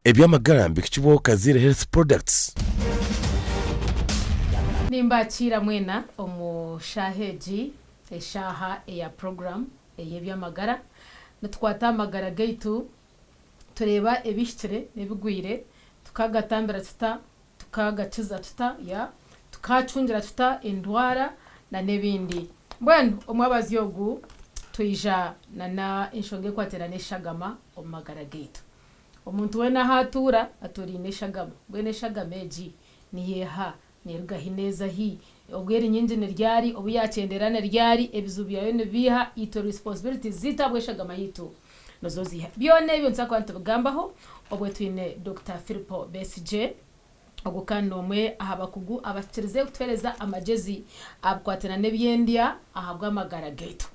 Eby'amagara nibihikibwaho Kaziire Health Products. Nimbakiira mwena omu shaaha egi, eshaaha eya puroguraamu ey'eby'amagara. Nitukwata aha magara gaitu, tureeba ebihikire n'ebigwire, tukagatambira tuta, Tukaagakiza tuta ya Tukaacungira tuta endwara na n'ebindi. Mbwenu omwabazyo ogu twija na na enshonga ekwatiraine n'eshagama omu magara gaitu. Omuntu weena ahu atuura, atuura aine eshagama. Mbwenu eshagama egi niyo eha? Neeruga hi neeza hi? Obu eri nyingi ni ryari? Obu yaakyendeera ni ryari? Ebizibu byayo ni biiha? Itwe responsibilities zaitu ahabw'eshagama yaitu nizo ziiha? Byona ebyo nituza kuba nitubigambaho obwe twine Dokita Philpo Besigye. Ogu kandi n'omwe aha bakugu abahikirize kutuheereza amagyezi aha bikwatiraine n'eby'endya ahabw'amagara gaitu.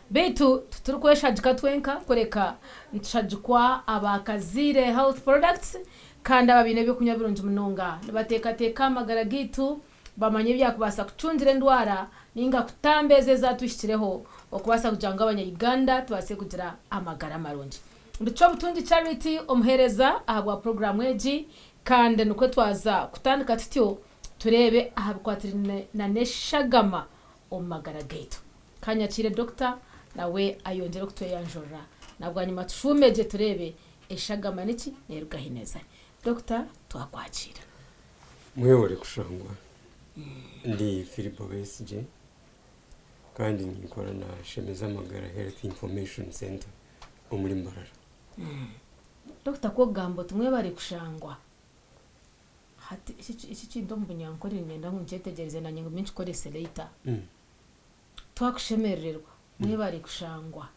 Beitu titurikweshagika twenka kureka nitushagikwa aba Kaziire Health Products kandi aba baine ebyokunywa birungi munonga. Nibateekateeka aha magara gaitu, bamanya ebyakubaasa kucungira endwara ninga kutamba ezo ezatuhikireho okubaasa kugira ngu abanya Uganda tubaase kugira amagara marungi. Ndi Kyobutungi Charity omuheereza ahabwa puroguraamu egi kandi nikwo twaza kutandika tutyo tureebe aha bikwatiraine na n'eshagama omu magara gaitu. Ka nyakiire Dokita nawe ayongyere kutweyanjurira na bwanyima tushuume gye tureebe eshagama niki neeruga hi neeza hi. Dokita twakwakiira. Mwebare kushangwa. Ndi Philip Besigye kandi ninkora na Shemeza Amagara Health Information Centre omuri Mbarara. Dokita ku okugamba oti mwebare kushangwa, hati eki ekintu omu bunyankore niinyenda ngu nkyetegyereze nanye ngume nkikorese later. Twakushemerererwa mwebare kushangwa.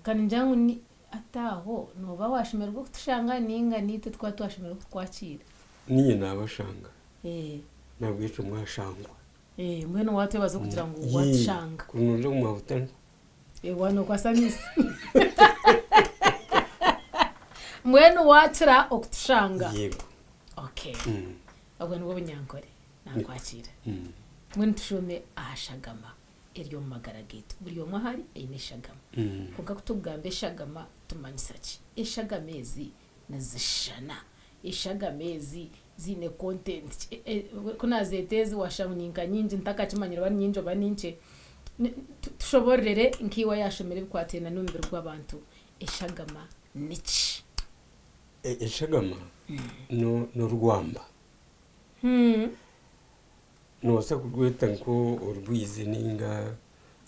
Ka ningira ngu ni hati aho nooba waashemererwa okutushanga nainga naitwe tukuba twashemererwa okukwakiira? Niinye naabashanga nahabwekyo mwashangwa. Mbwenu waatwebaza okugira ngu waatushanga. Kuri noogira ngu mwabutana. Waaba nookwasa amaizi. Mbwenu waakira okutushanga. Yego. Okay. Obwo nibwo bunyankore. Naakwakiira. Mbwenu tushuume aha shagama eri omu magara gaitu. Buri omwe ahu ari aine eshagama. Kwonka ku turikugamba eshagama tumanyisa ki? Eshagama ezi nizishushana? Eshagama ezi ziine content ki? Ku naazeeta ezi waashusha ngu ni nka nyingi ntakakimanyire oba ni nyingi oba ni nkye. Tushoboororere nkaiwe ayaashomire ebikwatiraine n'omubiri gw'abantu, eshagama niki? Eshagama n'orwamba. Noobaasa kurweta nk'orwizi nainga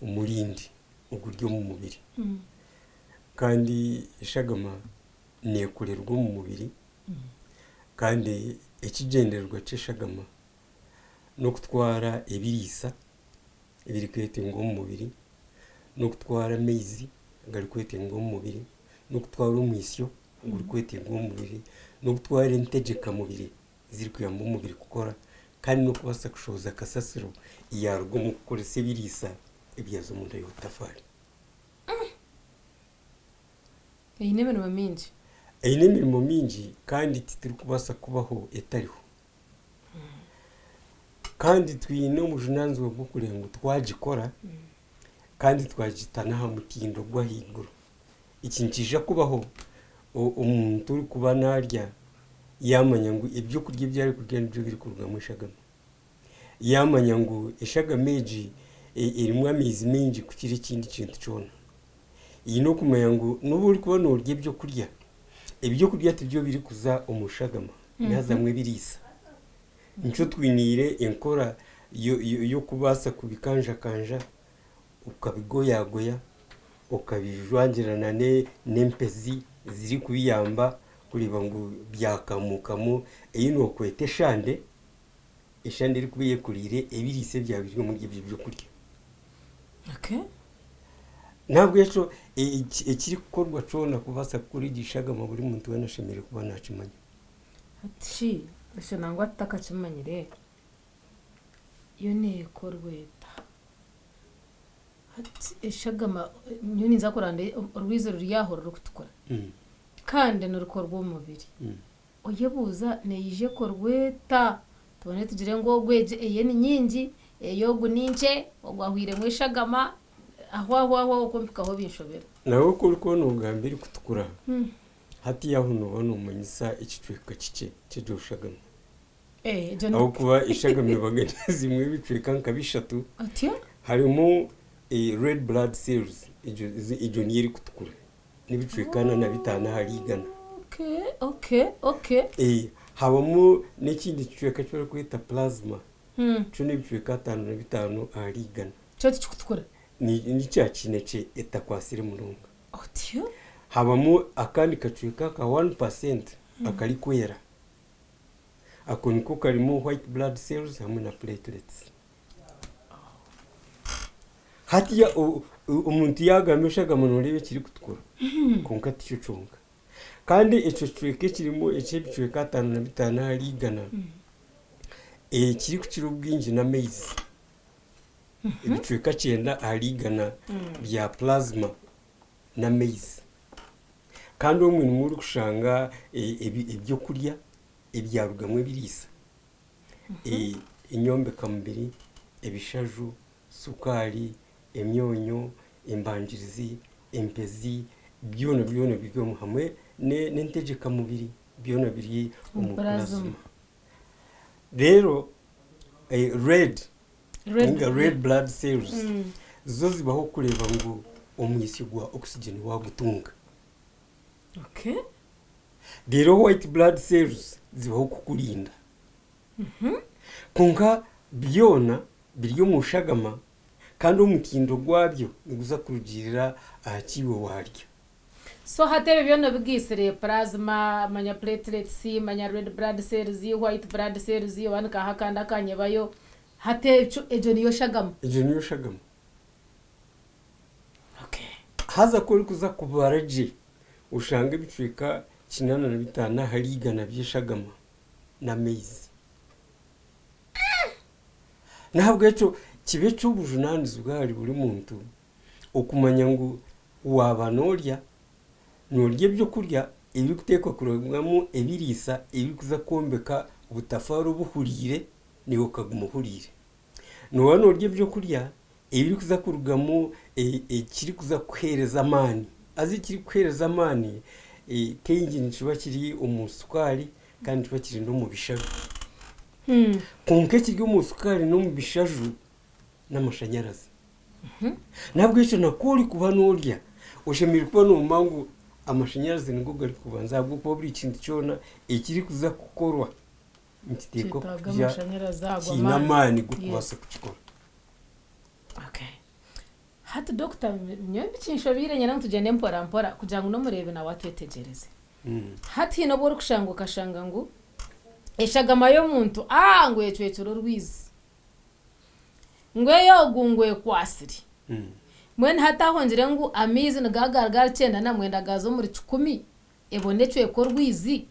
omurindi oguri omu mubiri. Kandi eshagama neekorerwa omu mubiri kandi ekigyendererwa ky'eshagama n'okutwara ebiriisa ebirikwetengwa omu mubiri, n'okutwara amaizi agarikwetengwa omu mubiri, n'okutwara omwitsyo ogurikwetengwa omu mubiri, n'okutwara entegyeka mubiri ezirikuyamba omubiri kukora kandi n'okubaasa kushohoza kasasiro yaaruga omu kukoresa ebiriisa ebyaza omunda y'obutafaari. Eine emirimo mingi. Eine emirimo mingi kandi titurikubaasa kubaho etariho. Kandi twine obujunaanizibwa bw'okureeba ngu twagikora kandi twagita n'aha mutindo gw'ahaiguru. Eki nikiija kubaho omuntu orikuba naarya yaamanya ngu ebyokurya ebi arikurya nibyo birikurugamu eshagama. Yaamanya ngu eshagama egi erimu amaizi maingi kukira ekindi kintu kyona. Eine okumanya ngu n'obu orikuba noorya ebyokurya, ebyokurya tibyo birikuza omu shagama, nihazamu ebiriisa. Nikyo twiniire enkora y'okubaasa kubikanjakanja okabigoyagoya, okabijwangirana n'empezi zirikubiyamba kureeba ngu byakamuukamu ei nookweta eshande, eshande erikuba eyekoriire ebiriisa ebyaba biri omuri ebyo byokurya. N'ahabw'ekyo ekirikukorwa kyona kubaasa kukora egi shagama buri muntu weena ashemereire kuba naakimanya. Hati shi ekyo nangwa tutakakimanyire, Yo neekorwa eta? Hati eshagama nyowe ninza kuranda orwizi ruri aho rurikutukura kandi nirukorwa omu mubiri. Oyebuuza neija ekorwa eta? Tubone tugire ngu ogu egi eye ni nyingi, ey'ogu ni nkye, ogu ahwairemu eshagama, aho aho aho aho ku mpikaho binshobera. Nawe ku orikuba noogamba erikutukura, Hati aho nooba noomanyisa ekicweka kikye ky'egyo shagama. Eh, egyo ni- Ahabw'okuba eshagama ebaganizibwamu ebicweka nka bishatu. Otyo? Harimu eh, red blood cells, egyo egyo niyo erikutukura. N'ebicweka ana na bitaano ahari igana. Okay, okay, okay. Eh, habamu n'ekindi kicweka eki barikweta plasma. Kyo n'ebicweka ataano na bitaano ahari igana. Kyo tikikutukura? Ni ni kya kinekye etakwatsire munonga. Otyo? Habamu akandi kacweka aka 1% akarikwera. Ako niko karimu white blood cells hamwe na platelets. Hatiya omuntu yaagamba eshagama nooreeba ekirikutukura kwonka tikyo kyonka. Kandi ekyo kicweka ekirimu eky'ebicweka ataano na bitaano ahari igana, ekirikukira obwingi n'amaizi. Ebicweka kyenda ahari igana bya plasma n'amaizi. Kandi omwe nimwo orikushanga ebyokurya ebyarugamu ebiriisa. Enyombekamubiri, ebishaju, sukaari, emyonyo, embangirizi, empezi, byona byona biri omu hamwe n'entegyekamubiri byona biri omu plasma. Reero red ninga red blood cells zo zibaho kureeba ngu omwitsyo gwa oxygen waagutunga. Reero white blood cells zibaho kukurinda. Kwonka byona biri omu shagama kandi omutindo gwabyo niguza kurugiirira aha ki iwe waarya. So hati ebyo byona obigaitsire, plasma, manya platelets, manya red blood cells, white blood cells, oba nikaha akandi akanyebayo, hati ekyo egyo niyo shagama? Egyo niyo shagama. Okay. Haza ku orikuza kubara gye, oshanga ebicweka 85 ahari igana by'eshagama n'amaizi. N'ahabw'ekyo kibe eky'obujunaanizibwa ahari buri muntu okumanya ngu waaba noorya, noorya ebyokurya ebirikuteekwa kurugamu ebiriisa ebirikuza kwombeka obutafaari obuhuriire naiwe okaguma ohuriire. Nooba noorya ebyokurya ebirikuza kurugamu ekirikuza kukuheereza amaani. Haza ekirikukuheereza amaani kaingi nikiba kiri omu sukaari kandi nikiba kiri n'omu bishaju. Kwonka ekiri omu sukaari n'omu bishaju n'amashanyarazi. N'ahabw'ekyo na ku orikuba noorya, oshemereire kuba noomanya ngu amashanyarazi nigo garikubanza ahabw'okuba buri kintu kyona ekirikuza kukorwa nikiteekwa Kyetaaga kugira amashanyarazi ago kiine amaani. amaani g'okubaasa kukikora. Okay. Hati doctor nyowe bikinshobeire nyenda ngu tugyende mpora mpora kugira ngu n'omureebi nawe atwetegyereze. Hati haine obu orikushanga okashanga ngu eshagama y'omuntu aah ngu ecwekire orwizi. Ngu ey'ogu ngu ekwatsire. Mbwenu hati aho ngire ngu amaizi nigaaba gari 99 gaaza omuri kikumi ebone ecweka orwizi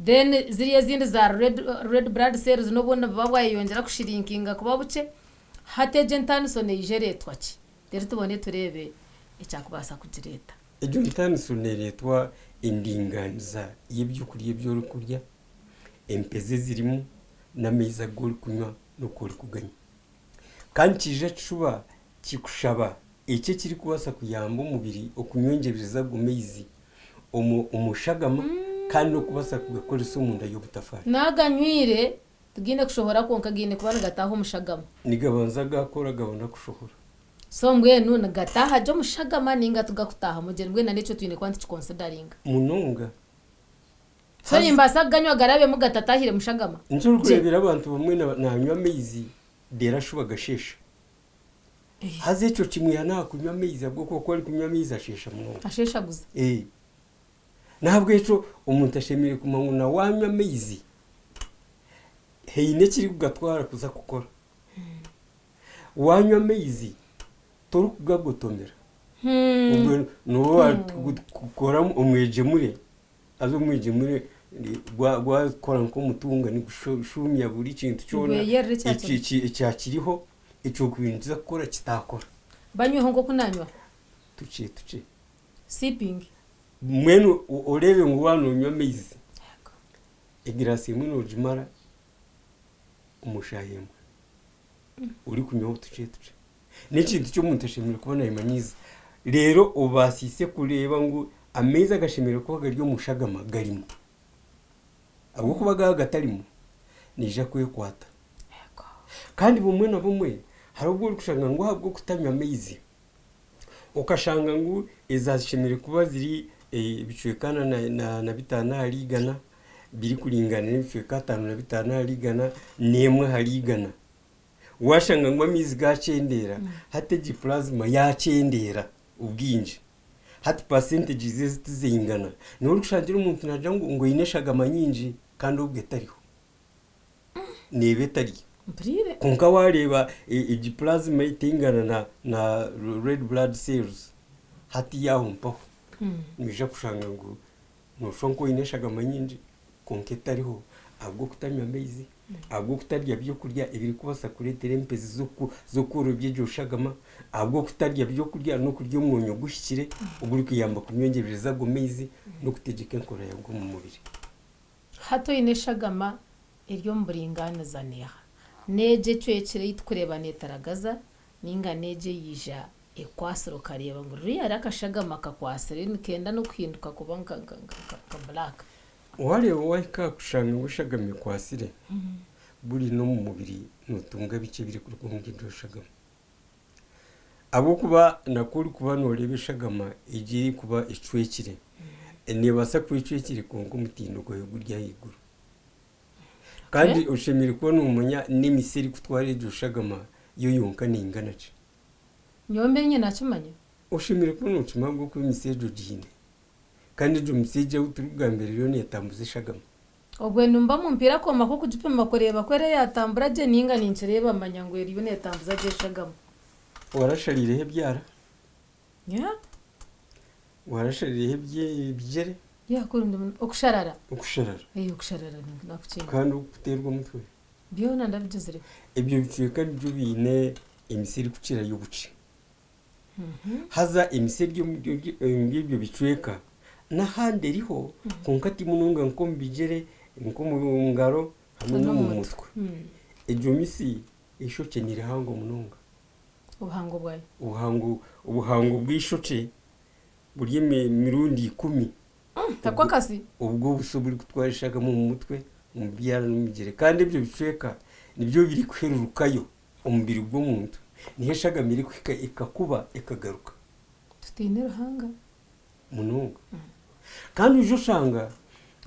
then ziriya ezindi za red, red blood cells n'obundi buba bwayeyongyera kushirinkinga kuba bukye. Hati egyo entaaniso neija ereetwa ki? Reero tubone tureebe ekyakubaasa kugireeta. Egyo ntaaniso neereetwa endingaaniza y'eby'okurya ebi orikurya, empezi ezirimu, n'amaizi agu orikunywa n'oku orikuganywa. Kandi nikiija kishuba kikushaba ekyo ekirikubaasa kuyamba omubiri okunywengyereza ago maizi omu omu shagama kandi n'okubaasa kugakoresa omunda y'obutafaari. Naaganywire, tigaine kushohora kwonka gaine kuba nigataaha omu shagama. Nigabanza gaakora gabona kushohora. So mbwenu nigataaha gye omu shagama nainga tigakutaahamu gye? Mbwenu na n'ekyo twine kuba nitukikonsidaringa. Munonga. So nimbaasa kuganywa garabemu gatatahire mu shagama? Nikyo orikureebera abantu bamwe nanywa amaizi reero ashuba agasheesha. Haza ekyo kimwiha n'aha kunywa amaizi ahabw'okuba ku arikunywa amaizi asheesha munonga. Asheeshaguza. N'ahabw'ekyo omuntu ashemereire kumanya ngu na waanywa amaizi haine ekirikugatwara kuza kukora. Waanywa amaizi torikugagotomera. Obwo nooba waakora omwegyemure Haza omwegyemure gwakora nk'omutunga nigushuumya buri kintu kyona Nigweyerera ekyakiriho. ekyakiriho ekyokubaire nikiza kukora kitaakora. Banyweho nk'oku naanywa? Tukye tukye. Sipping. Mbwenu oreebe ngu waaba noonywa amaizi, egiraasi emwe noogimara omu shaaha emwe orikunywaho tukye tukye. N'ekintu eki omuntu ashemereire kuba naayemanyiiza. Reero obaasiise kureeba ngu Amaizi agashemereire kuba gari omu shagama garimu. Ahabw'okuba gaaba gatarimu, neija kwekwata. Kandi bumwe na bumwe hariho obu orikushanga ngu ahabw'okutanywa maizi, okashanga ngu eza zishemereire kuba ziri ebicweka ana na bitaano ahari igana, birikuringana n'ebicweka ataano na bitaano ahari igana, n'emwe ahari igana. Waashanga ngu amaizi gaakyendeera, hati egi plasma yaakyendeera obwingi. Hati percentages ezi tizaingana. Niho orikushangira omuntu naagira ngu ngu aine eshagama nyingi kandi obwo etariho. Neeba etariyo. Mpuriire. Kwonka waareeba egi plasma teingana na na red blood cells hati yaaho mpaho. Noija kushanga ngu Nooshusha nk'oine eshagama nyingi kwonka etariho ahabw'okutanywa amaizi, ahabw'okutarya byokurya ebirikubaasa kureetera empezi z'okworobya egyo shagama, ahabw'okutarya byokurya n'okurya omwonyo guhikire ogurikuyamba kunyongyerereza ago maizi n'okutegyeka enkora yago omu mubiri. Hati oine eshagama eri omu buringaaniza neeha? N'egyo ecwekire ei turikureeba neetaragaza nainga n'egyo eyaija ekwatsire okareeba ngu ririya hariho akashagama kakwatsire nikenda n'okuhinduka kuba nka nka black. Wareeba wahika aha kushanga ngu eshagama ekwatsire, buri n'omu mubiri notunga bikye ebirikuruga omuri egyo shagama. Ahabw'okuba nakwo orikuba noreeba eshagama egyo erikuba ecwekire, nebaasa kuba ecwekire kwonka omutindo gwayo guri ahaiguru. Kandi oshemereire kuba nomanya n'emisi erikutwara egyo shagama yo yonka neingana ki. Nyowe mbere nyine nakimanya. Oshemereire kuba nokimanya ahabw'okuba emisi egyo ogiine. Kandi egyo misi egyo ahu turikugambira eriyo netambuza eshagama. Obwe nimba mumpiire akooma k'okugipima kureeba ku eriyo yatambura gye ninga ninkireeba manya ngu eriyo netambuza gye eshagama. Warashariireho ebyara? Yeah. Warashariireho ebigyere? Yeah kuri ndi okusharara. Okusharara. Eh okusharara nakukinga. Kandi okuteerwa omutwe? Byona ndabigizireho. Ebyo bicweka nibyo biine emisi erikukirayo obukye. Haza emisi eri omuri ebyo bicweka n'ahandi eriho kwonka ti munonga nk'omu bigyere, nk'omu ngaro hamwe n'omu mutwe. Egyo misi eishokye ni rihango munonga. Obuhango bwayo. Obuhango obuhango bw'eishokye buri emirundi ikumi. Takwo akasi. Obwo obuso oburikutwara eshagama omu mutwe, omu byara n'omu bigyere. Kandi ebyo bicweka nibyo birikuhererukayo omubiri gw'omuntu. Niho eshagama erikuhika ekakuba ekagaruka. Tutiine Ruhanga. Munonga. Kandi oije oshanga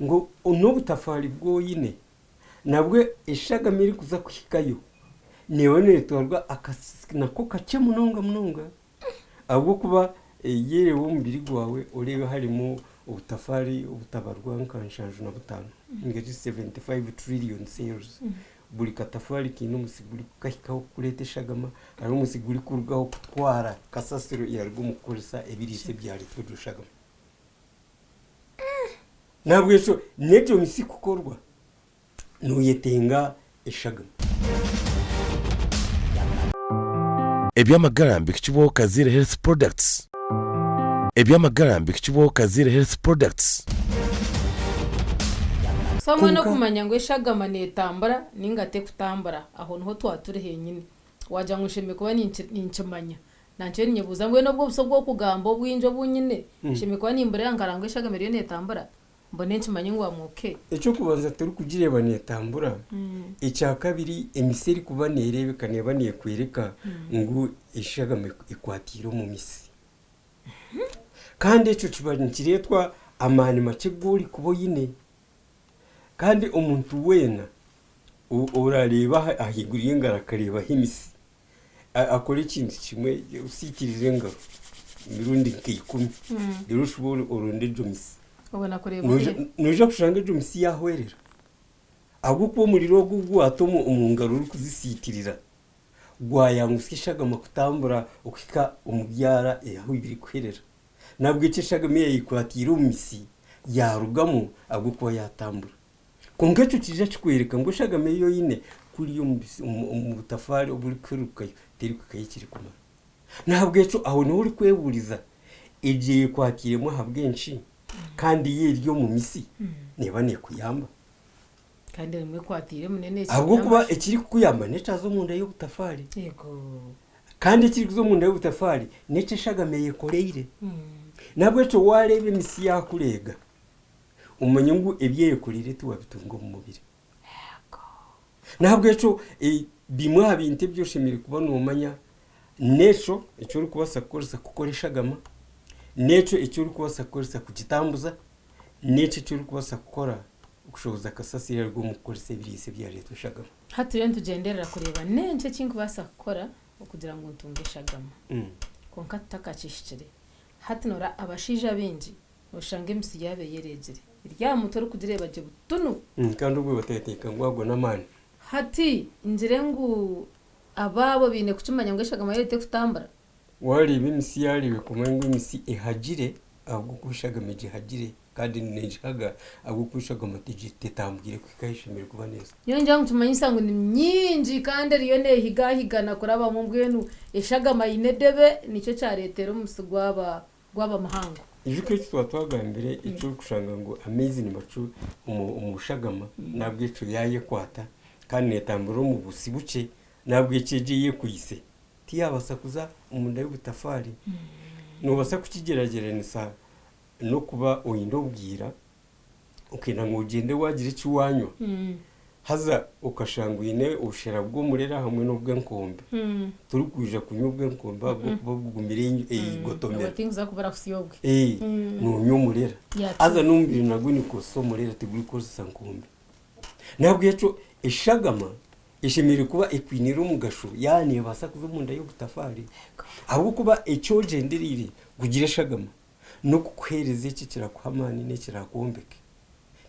ngu n'obutafaari bwu oine, nabwo eshagama erikuza kuhikayo neeba neetwarwa akasi nako kakye munonga munonga. Ahabw'okuba yereeba omubiri gwawe oreebe harimu obutafaari obutabarwa nka 75 ninga shi 75 trillion cells. Buri katafaari kaine omusi gurikukahikaho kureeta eshagama, hariho omusi gurikurugaho kutwara kasasiro eyaruga omu kukoresa ebiriisa ebyareetwa egyo shagama. Nahabwekyo n'egyo misi kukorwa Noyetenga eshagama. Eby'amagara mbihikibwaho Kaziire Health Products. Eby'amagara mbihikibwaho Kaziire Health Products. So mbwenu Kwonka. okumanya ngu eshagama netambura ninga tekutambura aho niho twaturi henyini. Wagira ngu nshemereire kuba ninkimanya. Nankyo ninyebuuza mbwenu obwo obuso bwokugamba obwingi obu nyine, nshemereire kuba nimbureeba nkareba ngu eshagama eriyo netambura? Mbone nkimanye ngu am okay. Eky'okubanza torikugireeba neetambura, ekyakabiri emisi erikuba neereebeka neeba neekworeka ngu eshagama ekwatiire omu misi. Kandi ekyo kiba nikireetwa amaani makye agu orikuba oine. Kandi omuntu weena orareeba ahaiguru y'engaro akareebaho emisi, akore ekintu kimwe osiikirire engaro emirundi nka ikumi reero oshube oronde egyo misi. Obona kureeba Noija ote? noija kushanga egyo misi yaahwerera ahabw'okuba omuriro ogu ogu waata omu omu ngaro orikuzisiikirira gwayangusya eshagama kutambura okuhika omu byara ahu birikuherera. Nahabwekyo eshagama eyayekwatiire omu misi yaarugamu ahabw'okuba yaatambura. Kwonka ekyo kiija kikworeka ngu eshagama ei oine kuriya omu butafaari oburikuherukayo terikuhikayo ekirikumara. N'ahabw'ekyo aho niho orikwebuuriza, egyo eyekwatiiremu ahabw'enki? Kandi yo eri omu misi neeba neekuyamba? Kandi erimu ekwatiire munene Ahabw'okuba ekirikukuyamba n'ekyaza omunda y'obutafaari. Kandi ekirikuza omunda y'obutafaari n'eky'eshagama eyekoreire. Nahabwekyo wareeba emisi yakureega, omanye ngu ebi eyekoreire tiwabitunga omu mubiri. Nahabwekyo bimwe aha bintu ebi oshemereire kuba nomanya n'ekyo eki orikubaasa kukoresa kukora eshagama, n'ekyo eki orikubaasa kukoresa kugitambuza, n'ekyo eki orikubaasa kukora kushohoza kasasiro eyaruga omu kukoresa ebiriisa ebyareetwa eshagama. Hati turiyo nitugyenderera kureeba n'enki eki nkubaasa kukora okugira ngu ntunge eshagama. Kwonka tutakakihikire, hati noreeba abashaija abaingi noshanga emisi yaabo eyereegire eri aha mutwe orikugireeba gye butunu. Kandi obwo bateekateeka ngu ago n'amaani. Hati ngire ngu abaabo baine kukimanya ngu eshagama yaabo terikutambura? Waareeba emisi yaareebeka omanye ngu emisi ehagire ahabw'okuba eshagama egihagire kandi neegihaga ahabw'okuba eshagama tetambwire kuhika ahu eshemereire kuba neeza. Nyowe ningira ngu nikimanyisa ngu ni mingi kandi eriyo neehigahigana kurabamu mbwenu eshagama eine edebe nikyo kyareetera omusi gwaba gwaba muhango. Ijuka eki twaba twagambire eky'orikushanga ngu amaizi nibacwa omu shagama nahabwekyo yayekwata kandi netambura omu busi bukye nahabwekyo egyo eyekwitse tiyabaasa kuza omunda y'obutafaari. Noobaasa kukigyeragyeranisa n'okuba oine obwira okenda ngu ogyende waagira eki waanywa haza okashanga oine obushera bw'omurera hamwe n'obw'enkombe. Torikwija kunywa obw'enkombe ahabw'okuba bugumire eigotomera. Noonywa omurera. Haza n'omubiri nagwo nigukozesa omurera tigurikukozesa nkombe. Nahabwekyo eshagama eshemereire kuba ekwiniire omugasho yaaba neebaasa kuza omunda y'obutafaari ahabw'okuba eki ogyendereire kugira eshagama n'okukuheereza eki ekirakuha amaani n'ekirakwombeke.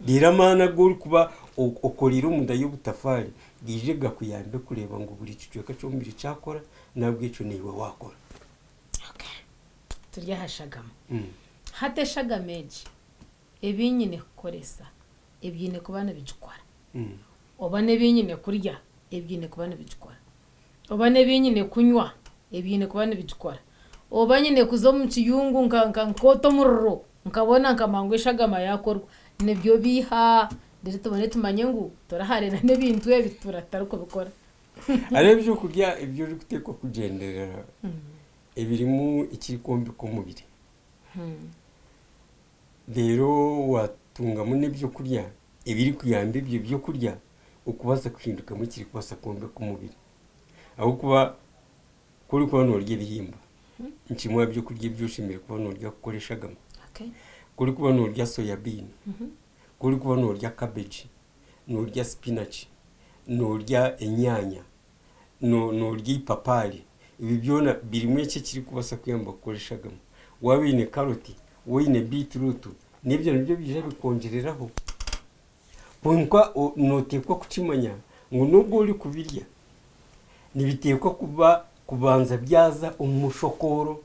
Reero amaani agu orikuba okoreire omunda y'obutafaari gaije gakuyambe kureeba ngu buri kicweka ky'omubiri kyakora n'ahabw'ekyo naiwe waakora. Turi aha shagama. Hati eshagama egi ebi nyine kukoresa ebiine kuba nibigikora oba n'ebi nyine kurya ebiine kuba nibigikora oba n'ebi nyine kunywa ebiine kuba nibigikora oba nyine kuza omu kiyungu nkoota omuriro nkabona nkamanya ngu eshagama yaakorwa nibyo biiha reero tubone tumanye ngu turi hare n'ebintu ebi tutarikubikora. Hariho ebyokurya ebi orikuteekwa kugyenderera ebirimu ekirikwombeka omubiri. Reero waatungamu n'ebyokurya ebirikuyamba ebyo byokurya okubaasa kuhindukamu ekirikubaasa kwombeka omubiri. Ahabw'okuba ku orikuba noorya ebihimba, ni kimwe aha byokurya ebi oshemereire kuba noorya kukora eshagama. Ku orikuba noorya soya bean, ku orikuba noorya cabbage, noorya spinach, noorya enyaanya, noorya eipapaari, ebi byona birimu eki ekirikubaasa kukuyamba kukora eshagama. Waaba oine karoti, waaba oine biitiruutu, n'ebyo nabyo biija bikwongyereraho. Kwonka nooteekwa kukimanya ngu n'obu orikubirya, nibiteekwa kuba kubanza byaza omu mushokooro,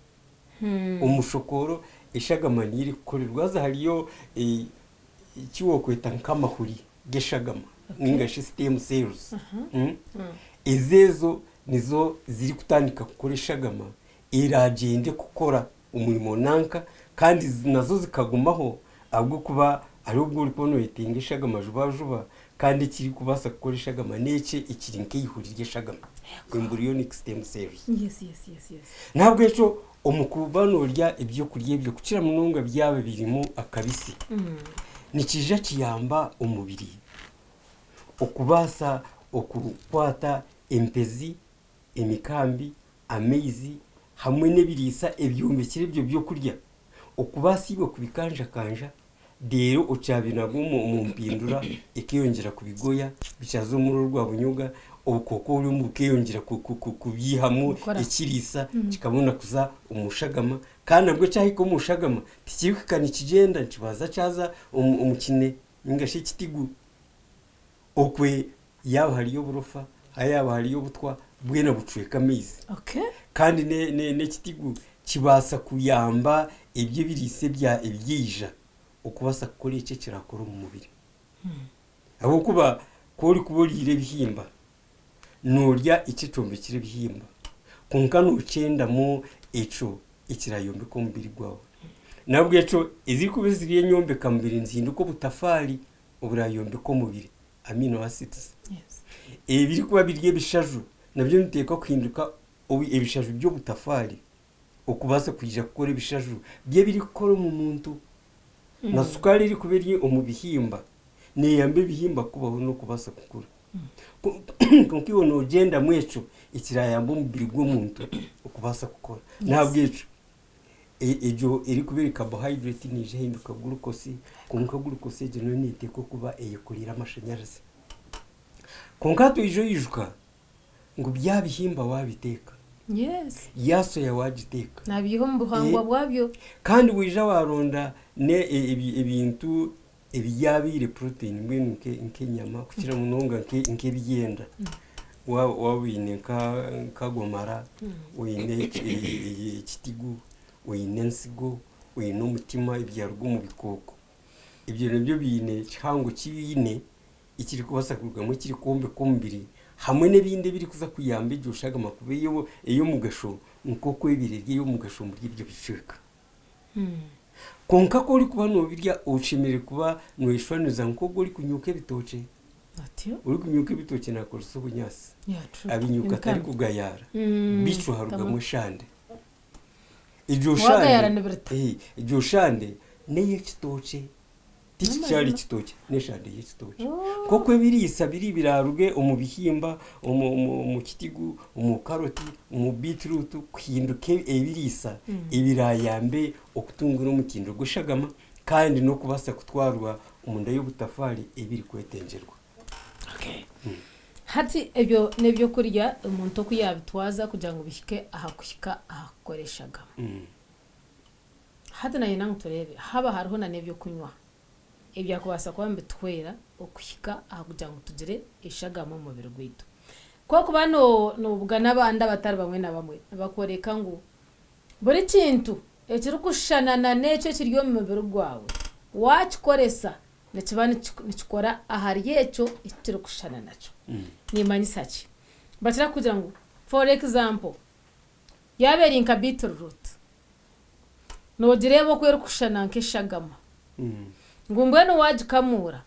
omu mushokooro eshagama niyo erikukorerwa. Haza hariyo eki wookweta nk'amahuri g'eshagama ninga shi stem cells. Ezo ezo nizo zirikutandika kukora eshagama eraagyende kukora omurimo nanka kandi nazo zikagumaho ahabw'okuba hariho obu orikuba nooyetenga eshagama jubajuba kandi ekirikubaasa kukora eshagama n'ekyo ekiri nk'eihuri ry'eshagama, embryonic stem cells. N'ahabw'ekyo omu kuba noorya ebyokurya ebyo kukira munonga byaba birimu akabisi, nikiija kiyamba omubiri okubaasa okukwata empezi, emikambi, amaizi hamwe n'ebiriisa ebyombekire ebyo byokurya okubaasa iwe kubikanjakanja reero okyabinaga omu mpindura ekeyongyera kubigoya bikyaza omuri orwa bunyoga obukooko oburimu bukeyongyera kubyihamu ekiriisa kikabona kuza omu shagama kandi nabwo kyahika omu shagama tikirikuhika nikigyenda nikibanza kyaza omu kine ninga shi ekitigu. Okwe yaaba hariyo oburofa, yaaba hariyo obutwa, bwena bucweka amaizi. Kandi n'ekitigu kibaasa kuyamba ebyo ebiriisa ebyaija okubaasa kukora eki ekirakora omu mubiri. Ahabw'okuba ku orikuba oriire ebihimba, noorya eki ekyombekire ebihimba, kwonka nookyendamu ekyo ekiraayombeke omubiri gwawe. N'ahabw'ekyo ezirikuba ziri enyombekamubiri nizihinduka obutafaari oburayombeka omubiri, amino acids. Ebirikuba biri ebishaju nabyo nibiteekwa kuhinduka ebishaju by'obutafaari Okubaasa kwija kukora ebishaju by'ebirikukora omu muntu. Na sukaari erikuba eri omu bihimba neeyamba ebihimba kubaho n'okubaasa kukura. Kwonka iwe noogyendamu ekyo ekiraayambe omubiri gw'omuntu okubaasa kukora. N'ahabw'ekyo egyo erikuba eri carbohydrate neija ehinduka glucose, kwonka glucose egyo nayo neeteekwa kuba eyekoreire amashanyarazi. Kwonka hati oija oijuka ngu bya bihimba waabiteeka, Yes. ya soya waagiteeka, Naabiiha omu buhangwa bwabyo. kandi waija waaronda n'ebintu ebyabaire protein mbwenu nk'enyama kukira munonga nk'ebyenda, waaba oine nk'agomara, oine ekitigu, oine ensigo, oine omutima ebyaruga omu bikooko, ebyo nabyo biine kihango kibiine ekirikubaasa kurugamu ekirikwombeka omubiri hamwe n'ebindi ebirikuza kuyamba egyo shagama kuba ey'omugasho nk'oku ebaire eri ey'omugasho omuri ebyo bicweka. Kwonka ku orikuba noobirya oshemereire kuba nooyeshwaniza nk'ogwo orikunyuka ebitookye. Orikunyuka ebitookye naakoresa obunyaatsi, abinyuka atarikugayaara, bicwa harugamu eshande. Egyo shande n'ey'ekitookye. Tikikyari kitookye, n'eshande y'ekitookye. Nk'oku ebiriisa biri biraaruge omu bihimba, omu kitigu, omu karoti, omu biitiruutu kuhinduka ebiriisa ebiraayambe okutungura omutindo gw'eshagama kandi n'okubaasa kutwarwa omunda y'obutafaari ebirikwetengyerwa. Hati ebyo n'ebyokurya omuntu oku yaabitwaza kugira ngu bihike aha kuhika aha kukora eshagama. Hati nayenda ngu tureebe haaba hariho na n'eby'okunywa ebyakubaasa kuba nibituhwera okuhika aha kugira ngu tugire eshagama omu mubiri gwaitu. Ku orikuba noobugana abandi abatari bamwe na bamwe nibakworeka ngu buri kintu ekirikushushana na n'ekyo ekiri omu mubiri gwawe waakikoresa nikiba nikikora ahari ekyo eki kirikushushana nakyo. Niimanyisa ki? Nibakira kukugira ngu for example yaaba eri nka beetroot, Noogireeba oku erikushushana nk'eshagama. Ngu mbwenu waagikamuura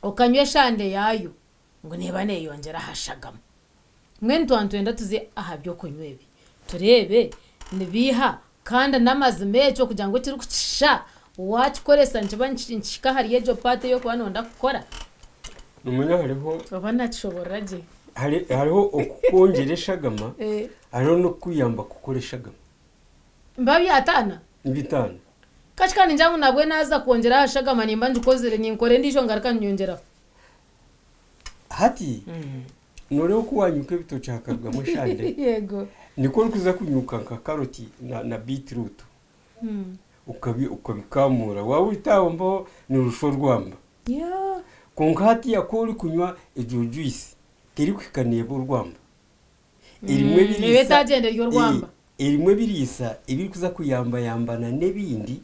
okanywa eshande yaayo, ngu neeba neeyongyera aha shagama. Mbwenu twaba nitwenda tuze aha by'okunywa ebi, tureebe nibiiha kandi n'amazima ekyo kugira ngu ekirikukisha waakikoresa nikiba nikihika ahari egyo paati ei orikuba nooyenda kukora. Noomanya hariho. Oba naakishoboorora gye. Hariho okukwongyera eshagama, hariho n'okukuyamba kukora eshagama. Nibiba byataana? Nibitaana. Kakika ningira ngu nabwe naaza kwongyera aha shagama nimba ngikozire, ninkora endiijo ngaruka nyongyeraho. Hati nooreeba oku waanyuka ebitookye hakarugamu eshande? Yego. Nikwo orikuza kunyuka nka karoti na biitiruutu okabikamuura. Waaba ohita aho mpaho noorushwa orwamba. Kwonka hatiiya ku orikunywa egyo juyisi terikuhika neeba orwamba. Erimu Neeba ebiriisa etagyenda eri orwamba. Erimu ebiriisa ebirikuza kuyambayambana n'ebindi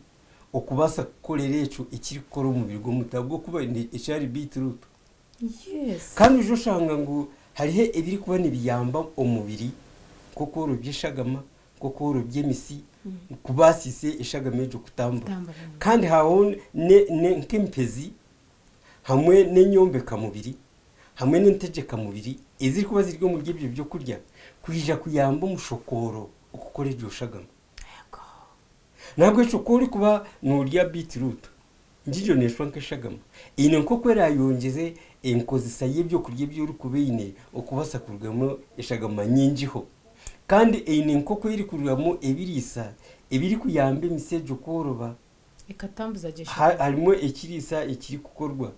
okubaasa kukorera ekyo ekirikukora omubiri gw'omuntu ahabw'okuba ekyari beetroot. Yes. Kandi oija oshanga ngu hariho ebirikuba nibiyamba omubiri nk'okworobya eshagama, nk'okworobya emisi, kubaasisa eshagama egyo kutambura. Kutambura. Kandi hariho nk'empezi hamwe n'enyombekamubiri hamwe n'entegyeka-mubiri ezirikuba ziri omuri ebyo by'okurya kwija kuyamba omushokooro okukora egyo shagama. N'ahabw'ekyo ku orikuba noorya beetroot, ngigyo neeshwa nk'eshagama, eine nk'oku eraayongyeze enkozesa y'eby'okurya ebi orikuba oine okubaasa kurugamu eshagama nyingiho. Kandi eine nk'oku erikurugamu ebiriisa ebirikuyamba emisi egyo kworoba. Ekatambuza gye eshagama. Harimu ekiriisa ekirikukorwa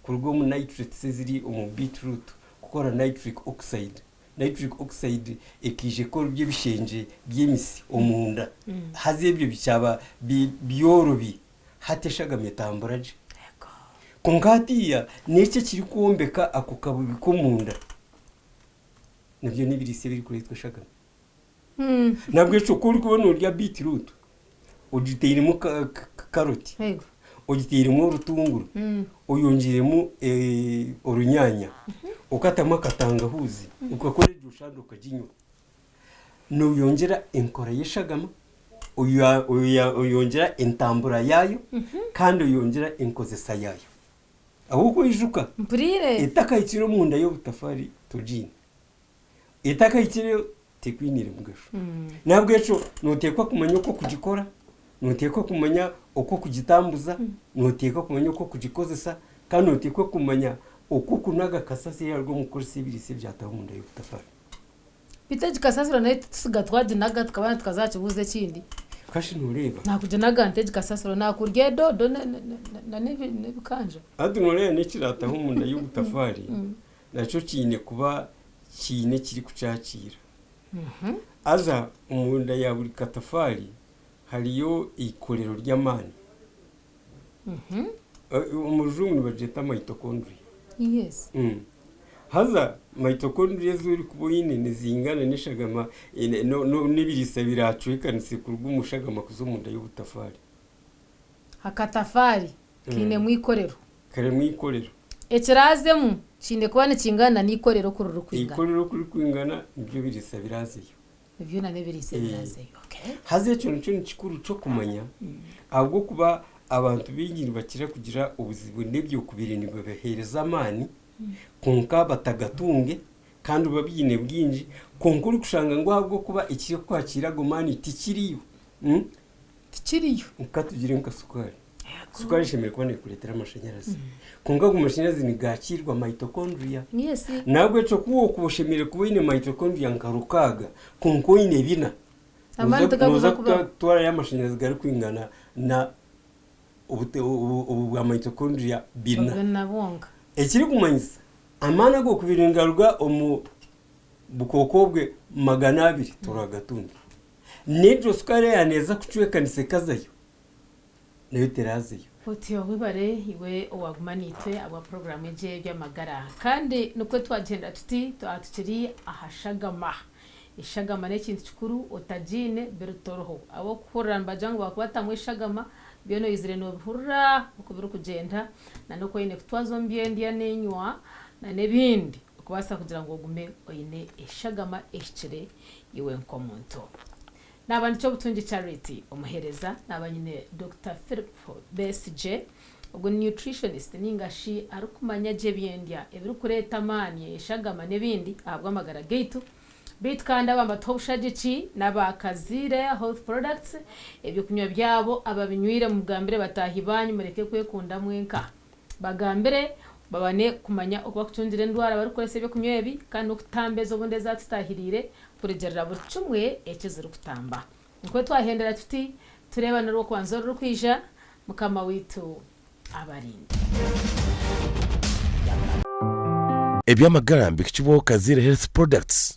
kuruga omu nitrates eziri omu beetroot kukora nitric oxide. Nitric oxide ekaija ekorobya ebishengye by'emisi omunda haza ebyo bikyaba byorobi hati eshagama etambura gye. Kwonka hatiiya n'eki ekirikwombeka ako kabubi k'omunda nabyo n'ebiriisa ebirikureetwa eshagama. Nahabwekyo ku orikuba noorya beetroot ogiteiremu karoti, ogiteiremu orutunguru, oyongyeiremu orunyaanya, okatamu akatangahuuzi, okakora egyo shande okaginywa, nooyongyera enkora y'eshagama, oyongyera entambura yaayo kandi oyongyera enkozesa yaayo. Ahabw'okuba oijuka, etakahikire omunda y'obutafaari togiine, etakahikire. Tekwiniire mugasho. N'ahabw'ekyo nooteekwa kumanya oku okugikora, nooteekwa kumanya oku okugitambuza, nooteekwa kumanya oku okugikozesa, kandi nooteekwa kumanya oku okunaga kasasiro eyaruga omu kukozesa ebiriisa ebyataho omunda y'obutafaari. Beitu egi kasasiro nayo titusiga twaginaga tukaba tukaza aha kibuuzo ekindi. Kashi nooreeba. Naakuginaga nta egi kasasiro? Naakurya edoodo n'ebikanja? Hati nooreeba n'ekiraataho omunda y'obutafaari nakyo kiine kuba kiine ekirikukyakiira. Haza omunda ya buri katafaari hariyo eikorero ry'amaani. Omu rujungu nibagyeta mitochondria. Yes. Haza mitochondria ezi orikuba oine nizingana n'eshagama n'ebiriisa biracwekanise kuruga omu shagama kuza omunda y'obutafaari. Akatafaari kainemu eikorero. Karimu eikorero. Ekiraazemu kiine kuba nikingana n'eikorero oku ririkwingana. Eikorero oku ririkwingana nibyo biriisa biraazeyo. Byona n'ebiriisa ebiraazeyo. Okay. Haza ekyo nikyo ni kikuru ky'okumanya ahabw'okuba abantu baingi nibakira kugira obuzibu n'eby'okubiri nibibaheereza amaani kwonka batagatunge kandi babiine bwingi kwonka orikushanga ngu ahabw'okuba ekirikwakiira ago maani tikiriyo. Tikiriyo. Ka tugire nka sukaari. Sukaari eshemereire kuba neekureetera amashanyarazi. Kwonka ago mashanyarazi nigakiirwa mitochondria. Yes. Nahabwekyo ku orikuba oshemereire kuba oine mitochondria nka rukaaga kwonka oine bina, Amaani nooza tigakuza nooza kubaho. kutwarayo amashanyarazi garikwingana na obute obu bwa mitochondria bina. Bina bwonka. Ekirikumanyisa amaani ago kubiri nigaruga omu bukooko obwe 200 toragatunga. N'egyo sukaari eya neeza kucwekanisa ekazayo, nayo teraazeyo. Otyo webare iwe owaguma naitwe ahabwa puroguraamu egi ey'eby'amagara. Kandi nikwo twagyenda tuti twaba tukiri aha shagama. Eshagama n'ekintu kikuru otagiine biri toriho. Ab'okuhurira nibagira ngu baakubatamu eshagama, byona oizire noobihurira oku birikugyenda na n'oku oine kutwaza omu by'endya n'enywa na n'ebindi okubaasa kugira ngu ogume oine eshagama ehikire Iwe nk'omuntu. Naaba ndi Kyobutungi Charity, omuheereza, naaba nyine Dokita Philip Besigye, ogu ni nutritionist ninga shi arikumanya gye eby'endya ebirikureeta amaani, eshagama n'ebindi ahabw'amagara gaitu. Beitu kandi aba nibatuha obushagiki n'aba Kaziire Health Products, eby'okunywa byabo ababinywire mugambire bataahi baanyu mureke kwekunda mwenka. Bagambire babane kumanya oku bakucungira endwara barikukoresa eby'okunywa ebi kandi n'okutamba ezo obundi ezatutahiriire kurugiirira buri kimwe eki zirikutamba. Nikwo twahendera tuti, tureebane orw'okubanza orurikwija, Mukama waitu abarinde. Eby'amagara mbihikibwaho Kaziire Health Products.